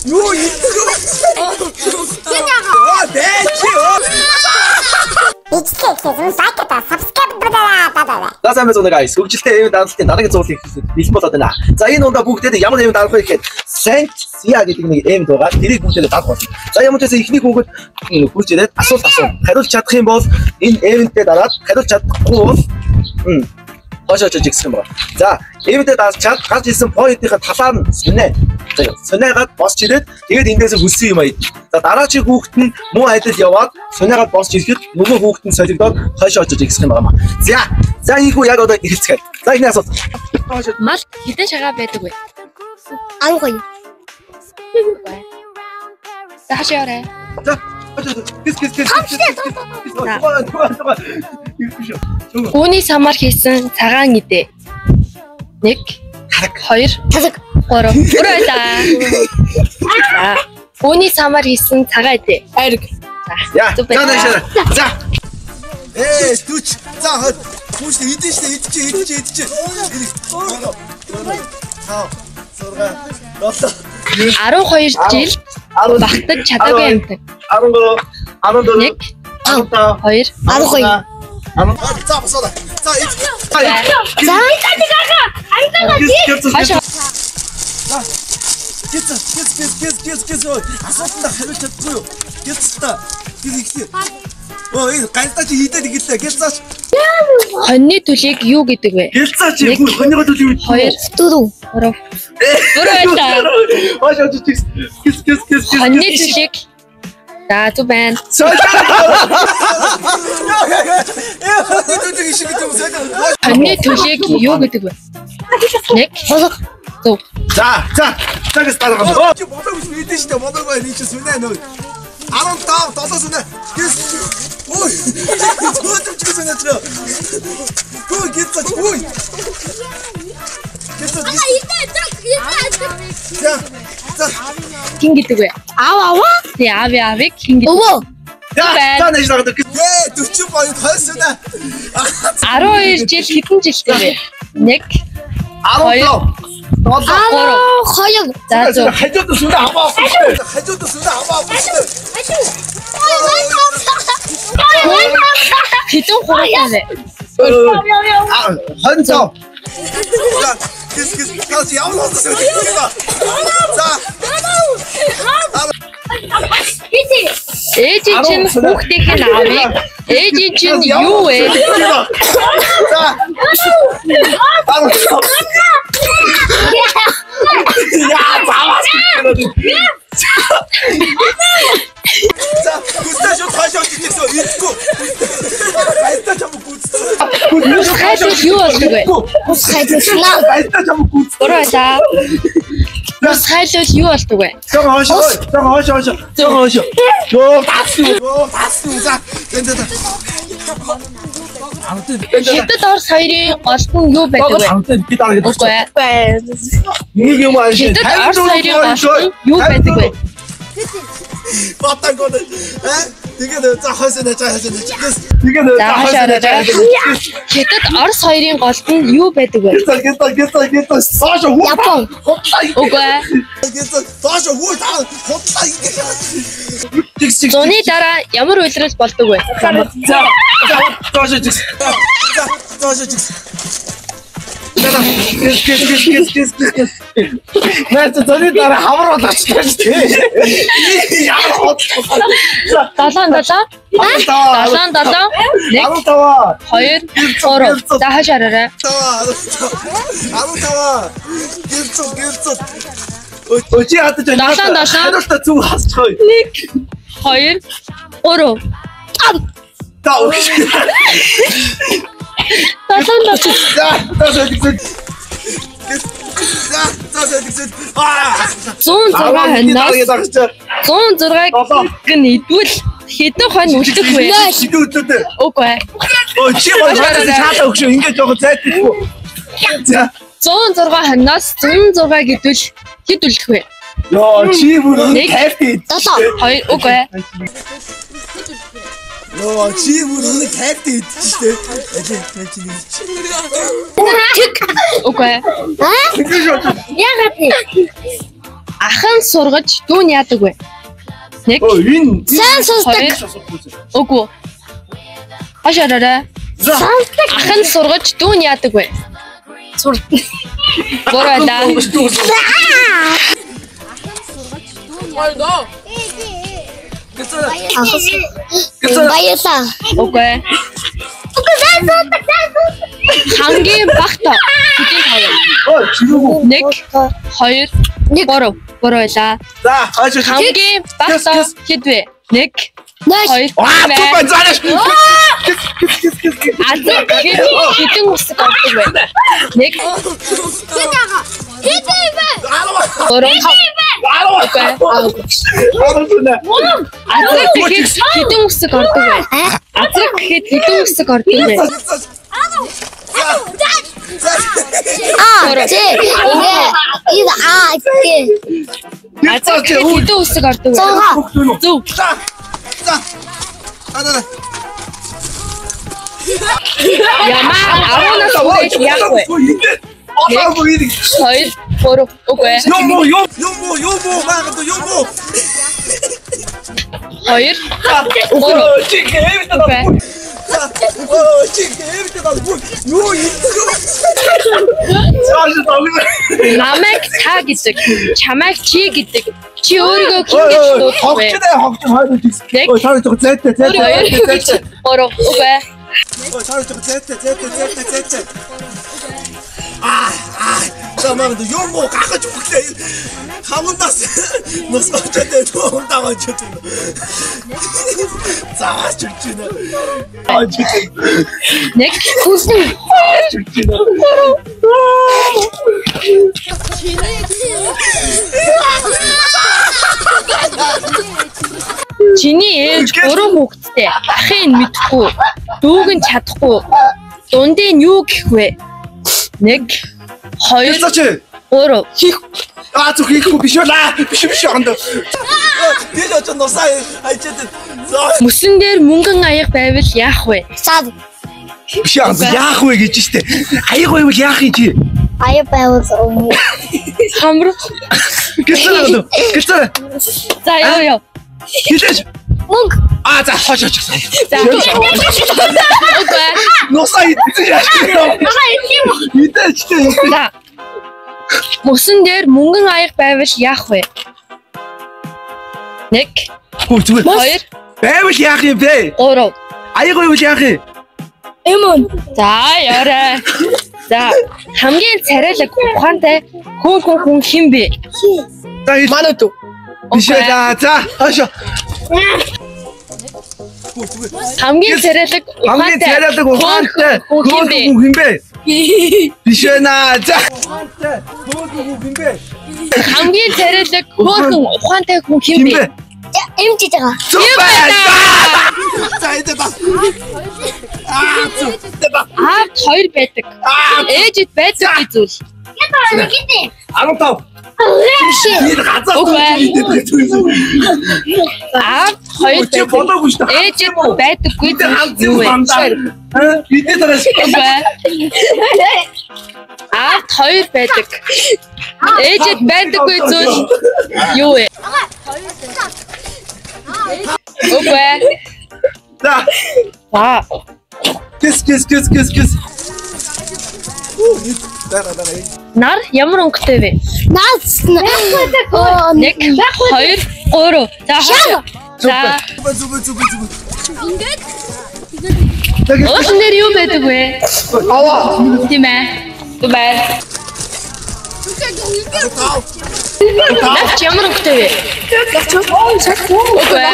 Юу идэх вэ? Аа бэч. За сайн байцгаана guys. Хөгжилтэй event дааналтын дараагийн зурлыг бэлэн болоод байна. За энэ удаа бүгдээ ямар event дарах вэ гэхэд Saint Sia гэдэг нэг event байгаа. Тэрийг бүгдээ дарах болно. За ямар ч байсан эхний хүүхэд хурж ирээд асуулт асууна. Хариулж чадах юм бол энэ event-д дараад хариулж чадахгүй бол хойш очиж гисэн юм байна. За event-д дарчаад гарч ирсэн point-ийн талаар нь сүнэ. За сүнээгээд босч ирээд тэгээд эндээс хүссэн юм аа. За дараачийн хүүхэд нь муу адил яваад сүнээгээд босч ирэхэд нөгөө хүүхэд нь солигдоод хойш очиж гисэн юм байна. За за ийхүү яг одоо эхэлцгээе. За эхний асуулт. Малд хэдэн шагаа байдаг вэ? 12. За хашаа яваарай. За гис гис гис. Гүүний самар хийсэн цагаан идэ. 1 2 Талаг. 3. Бүрээ байлаа. За. Гүүний самар хийсэн цагаан идэ. Айраг. За Зүг за байлаа. за. Ээ 40. За хойд. Хүүш идэн штэ идчихэ идчихэ идчихэ. 3 5 6 7 12 жил багтаж чадаагүй амьтан. 13 14 1 15 2 12. 10. За босоо. За ид. За. Хашаа Гиз гиз гиз гиз гиз гиз. Асуултанд хариулж чадахгүй юу? Гиз та. Гиз ихлээ. Оо энэ галдаа чи хийдээд игэлээ. Гиз цааш. Хоньны төлийг юу гэдэг вэ? Гэлцаач Нэг, бүр хоньгоо төлөв юу? 2 4. 3. Бүрээ байлаа. Хойш очиж гис гис гис гис. Хоньны төлийг. За зүг байна. Ээ хоньны төлөг ишиг гэдэг юм сайн. Хоньны төлийг юу гэдэг вэ? 1 Хулаг. Зөв. За за за гэс дараа. Оо чи болоогүй шүү идэн штэ болоогүй энэ чи сүнэ нөө. 15 7 сүнэ. Гиз. Ой. Зөөдөмч гиз сүнэ ч. Хөө гиз цааш. Ой. Гиз цааш. За. За. Хин гэдэг вэ? Аав аваа. Тий, аав аавыг хин гэдэг. Өвөө. За за нэш дараа. Ээ 40 point 20 сүнэ. 12 жил хэдэн жилтэй вэ? 1 15 7 12. За зөв. Хажууд сүнэ хамаахгүй шүү. Хажууд сүнэ хамаагүй шүү. Хэдэн хуруутай вэ? 25. За. Гиз гиз. Газ ямар хоног сүнэ. За. Ээжийн чинь хүүхдийн нь аавыг ээжийн чинь юу вэ? За. Яа, заваас. За. Гүстэ шууд хойш очиж гэсэн. Идэхгүй. Баяртай чам гүцсэн. Нүс хайлвал юу болдог вэ? Ус хайлуулнаа. Баяртай чам гүц. Буруу байлаа. Нүс хайлвал юу болдог вэ? За хойш. За хойш хойш. За хойш. Йоо, тассан. Оо тассан. За. За за. Хятад Орос хоёрын голд нь юу байдаг вэ? Хамтаа би дараа гэдэг. Үгүй ээ. Нэг юм ааш. Хятад Орос хоёрын голд нь юу байдаг вэ? Батанго. Э? Тэгээд за хойш нэ за хойш нэ. Гиз. Тэгээд За хашаа ороо. Хятад Орос хоёрын голд нь юу байдаг вэ? Гиз гиз гиз гиз сааш хүү. Япон. Үгүй ээ. Гиз доош хүү та худлаа идэх. Жигс жигс. Зуны дараа ямар улирал болдог вэ? За за доош жигс. За доош жигс. Гиз гиз гиз гиз гиз гиз. Наа зуны дараа хавар болгочихлоо шүү дээ. Ямар худлаа. 7 7 7 7 1 15. 2 3. За хашаа ороо. 15. Гэрцэл гэрцэл. Өчи хатаж байна. Долоон, долоон. Хариултаа зүг хасчихъя. 1 2 3. За өгч. 7 7. За доош жигс. За за за Аа. 106 хоньноос 106-г нь идвэл хэдэн хонь үлдэх вэ? Хэдэн үлдээ? Үгүй ээ. Өө чи болоод шаалаа өгшөө ингэж жоохон зайдаггүй. За 106 хоньноос 106 гэдвэл хэд үлдэх вэ? Йоо чи бүр Нэг. тайртай. 7. 2 үгүй ээ. Йоо чи бүр өнө тайртай идчих штэ. Ажээ чи нэг чи. Тэг. Үгүй ээ. Аа? Тэгэж шууд. Яагаад вэ? Ах нь сургаж дүү нь яадаг вэ? 1 Өө энэ Сайн сонсдог. 2 Үгүй. Хаш ороорой. За. Ах нь сургаж дүү нь яадаг вэ? Сур. Буруу байлаа. Баярлаа. Үгүй. Үгүй сайн сонсдог, сайн сонсдог. Хамгийн багт хэдийн тав вэ? Өө чирүүгүй. 1 2 3 Буруу байлаа. За хойш. Хамгийн багт хэд вэ? 1 0. 2 Аа түбэн зааш. Азар гэхэд хэдэн үсэг ордог вэ? 1 Хэд юм бэ? 3 Үгүй. Азар гэхэд хэдэн үсэг ордог вэ? Азар гэхэд хэдэн үсэг ордог вэ? А, Ц, Э, И, А, Г. Азар гэхэд хэдэн үсэг ордог вэ? 6. Зөв. За. За. Аа. Ямаа 10-аас хүрээд яах вэ? Олоогүй нэг. 2 3 Үгүй. Юм уу юм юм уу юм уу магад юм уу. 2 3 Чи гэвд Үгүй. Оо чи гэвд юу идэх юм. Цааш тоглоо. Намайг та гэдэг, чамайг чи гэдэг. Чи өөрийгөө хэн гэж дуудах вэ? Хогч дээ хогч хойно тийс. Нэг. Ой цааш жоо зайтай зайтай. 2 3 Үгүй. Ой цааш жоо зайтай зайтай зайтай зайтай. Аа аа за магад юм уу гахаж өглөө. Хамандаас нусгаж дээ туун дагаа ч юм. Заваач өгч байна. Аа чи 1 Хүсэн. өгч байна. Чиний ээж 3 хүүхэдтэй. Ахыг нь мэдэхгүй, дүүг нь чадахгүй. Дундын нь юу гэх вэ? 1 2 Хэлсэн чи. 3 Хийх. Аа зүг хийхгүй биш үү? Биш биш онд. Тэр очоо нусаа хайчаад. За Мөсөн дээр мөнгөн аяга байвал яах вэ? Сав. биш онд яах вэ гэж штэ. Аяг байвал яах юм чи? Аяа байвал өмнө. Хамрах. Гэлцээ. Гэлцээ. За ёо ёо. Хэлээч. Мөнгө. Аа за хоош очих. За. Үгүй. Нусаа идсэн яах юм? Идэж штэ. За. Мөсөн дээр мөнгөн аяга байвал яах вэ? 1 Хүү зүгээр. 2 Байвал яах юм бэ? 3 Аяг байвал яах юм? Юм. За ёорой. За хамгийн царайлаг ухаантай хөөхөн хүн хэн бэ? За хэл. Манай дүү. Биш ээ. За за хоош. Хамгийн царайлаг Хамгийн ухаантай царайлаг ухаантай хүн хэн бэ? хүн хэн бэ? Биш ээ наа. За. Ухаантай хөөхөн хүн хэн бэ? Хамгийн царайлаг хөөхөн ухаантай хүн хэн Хэн бэ? бэ? Эмчиж байгаа. Зүг байна. За идэ бас. Аа зүг. Аавд хоёр байдаг. Ээжид байдаггүй зүйл. 15. Биш. Энэ газар Үгүй. идэх зүйл. Аавд хоёр Чи байдаг. бодоогүй шүү дээ. Ээжид байдаггүй Бид ганц зүйл юу юм вэ? дандаа. Бидний дараа Үгүй. Аавд хоёр байдаг. Ээжид байдаггүй зүйл юу вэ? Үгүй. За. За. Кис кис кис кис кис. Дараа дараа. Нар ямар өнгөтэй вэ? Наас. 1 2 3. За хоош. За. Зүг зүг зүг зүг. Уусан дээр юу байдаг вэ? Аваа. Тийм ээ. Түбэ. Навч ямар өнгөтэй вэ? Үгүй.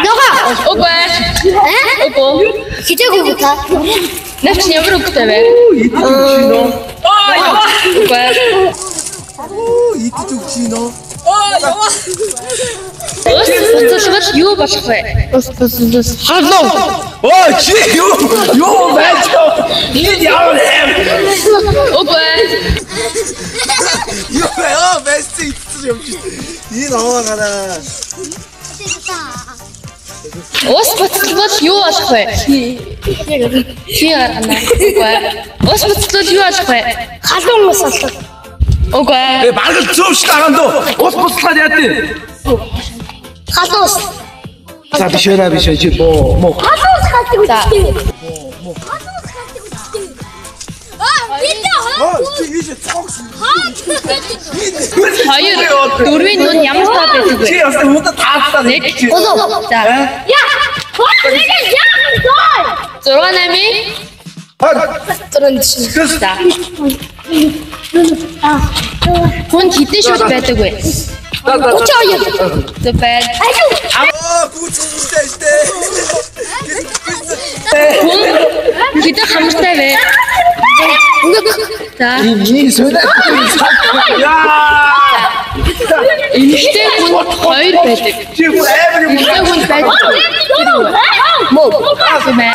Нога. Үгүй. Үгүй. Хичээгүй та. Навч ямар өнгөтэй вэ? Идэж өгч нөө. Үгүй. Оо идэж өгч нөө. Ус буцалбал юу болох вэ? Халуу. Оо чи юу юу байж вэ? Энэ ямар юм? Үгүй. Юу вэ? Оо байсан идсэн юм чи. Энэ аваа гараа. Ус буцалбал юу болох вэ? Чи гаргана. Үгүй. Ус буцалбал юу болох вэ? Халуун ус болдог. Үгүй. Бараг л зөв шүү дээ дөө. Ус буслаад яа тий. Халуун ус. За биш вэ биш вэ чи боо мó. Халуун ус халдаг үстэй. Мó. Халуун ус халдаг үстэй. Аа бид Чи ийш цогс. 2 4-ийн нүн ямар тоо байдаг вэ? Чи ясаа хүндэ таацлаа. 1. За. Яа. Яа. 6 8 6 За. Хүнд хэдэн шүд байдаг вэ? 32. Зөв байна. Аа гүцтэй штэ. Хүн хэдэн хамартай вэ? За. Миний сөдэ. Яа. Эмэгтэй хүн 2 байдаг. Чи бүр амар юм. Эмэгтэй хүн байдаг. Мó. Зөв байна.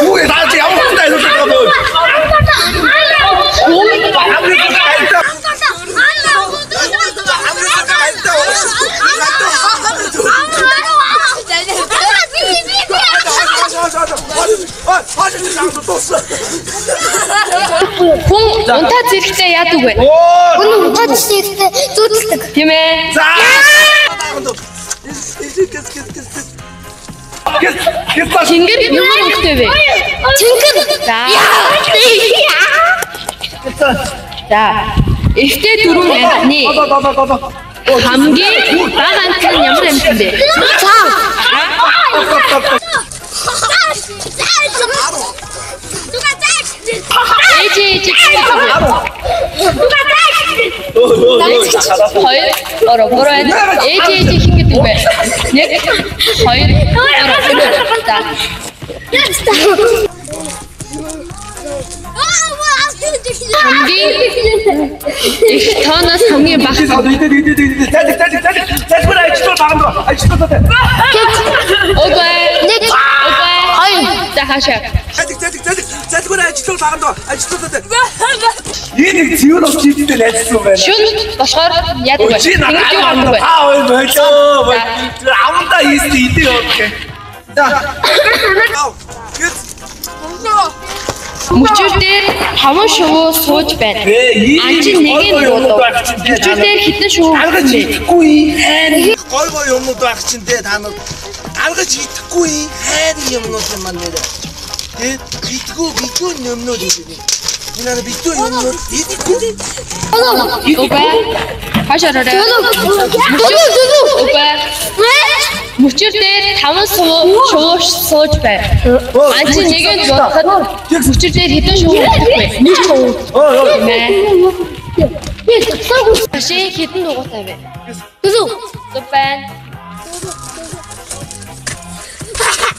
Үгүй наа чи ямар хүнтэй ажиллаж байгаа юм бэ? Хүн унтаа зэрэгтэй яадаг вэ? Хүн унтаа зэрэгтэй зүүдэлдэг. Тийм ээ. За. Тэнгэр ямар өнгөтэй вэ? Тэнгэр. За. За. Эхтэй дөрвөн амьтны хамгийн бага амьтан нь ямар амьтан бэ? Цаа. Ээж ээж 2 3 3 ээж ээж хин гэдэг вэ? 1 2 3 За. Хамгийн их тооноос хамгийн бага. Үгүй. Үгүй. За хаашаа. Энэ нэг зүүн ус чийдтэй найзсан байна. Шүн болохоор яадаг вэ? Чи надад юу гардаг вэ? Аа ой болоо. Амдаа хийсэн идэ явах. За. Мөчүр дээр 5 шувуу сууж байна. Анчин нэг нь дуудав. Мөчүр дээр хэдэн шувуу Гаргаж идэхгүй хайр. Гой гой юмнууд байх чинь те та нар гаргаж идэхгүй хайр юмнууд юм маань нэрэ. Тэ битгүү битгүү юмнууд юм. Энэ ана битгүү юмнууд идэхгүй. Үгүй. Хаашаа ороо. Үгүй. Мөчүр дээр 5 шувуу сууж байна. Анчин нэг нь дуудахад мөчүр дээр хэдэн шувуу байдаг вэ? Нэг шувуу. Би Машин хэдэн дугуйтай вэ? Дөрөв. Зөв байна.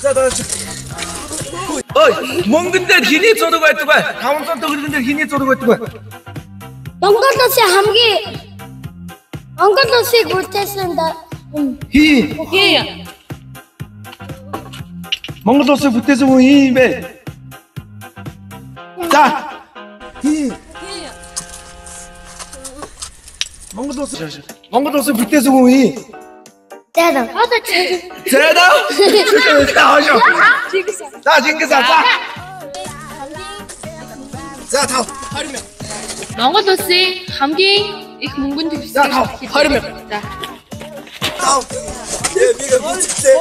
За даа. Ой, мөнгөн дээр хэний зураг байдаг вэ? 500 төгрөгөн дээр хэний зураг байдаг вэ? Монгол улсын хамгийн Монгол улсыг бүтээсэн да. Хин. Хин. Монгол улсыг бүтээсэн хүн хин юм бэ? За. Хин. Монгол улс Монгол улсыг бүтээсэн хүн хин. Зайдаа. Зайдаа. За Чингис. За Чингис за. За 5 20 мянга. Монгол улсын хамгийн их мөнгөнд төвсгөл 20 мянга. За. 5. Би гүцлээ.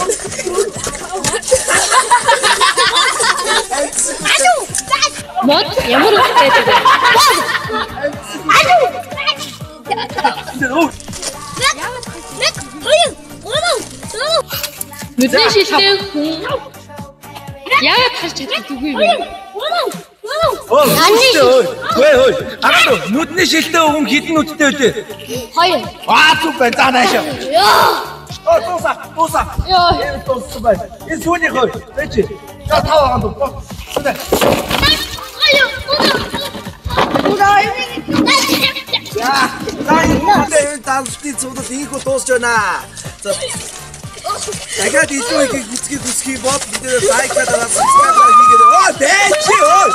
Мод ямар өнгөтэй байдаг вэ? Нүдний шилтэй хүн яагаад харж чаддаггүй юм бэ? Ой ой. Араа нүдний шилтэй хүн хэдэн нүдтэй вэ? 2. Аа зүг байна. За наашаа. Яа. Оо дуусаа, дуусаа. Йоо. Энэ дууссан байна. Энэ сүүлийн хой. Тэ чи. За тав агаан дуу. Сүнэ. За за энэ дансны цуглал ийхүү дуусч байна. За дахиад илүү их гүцгийг хүсэх юм бол бид нэр лайк дараа subscribe хийгээд. Оо дэ чи ой.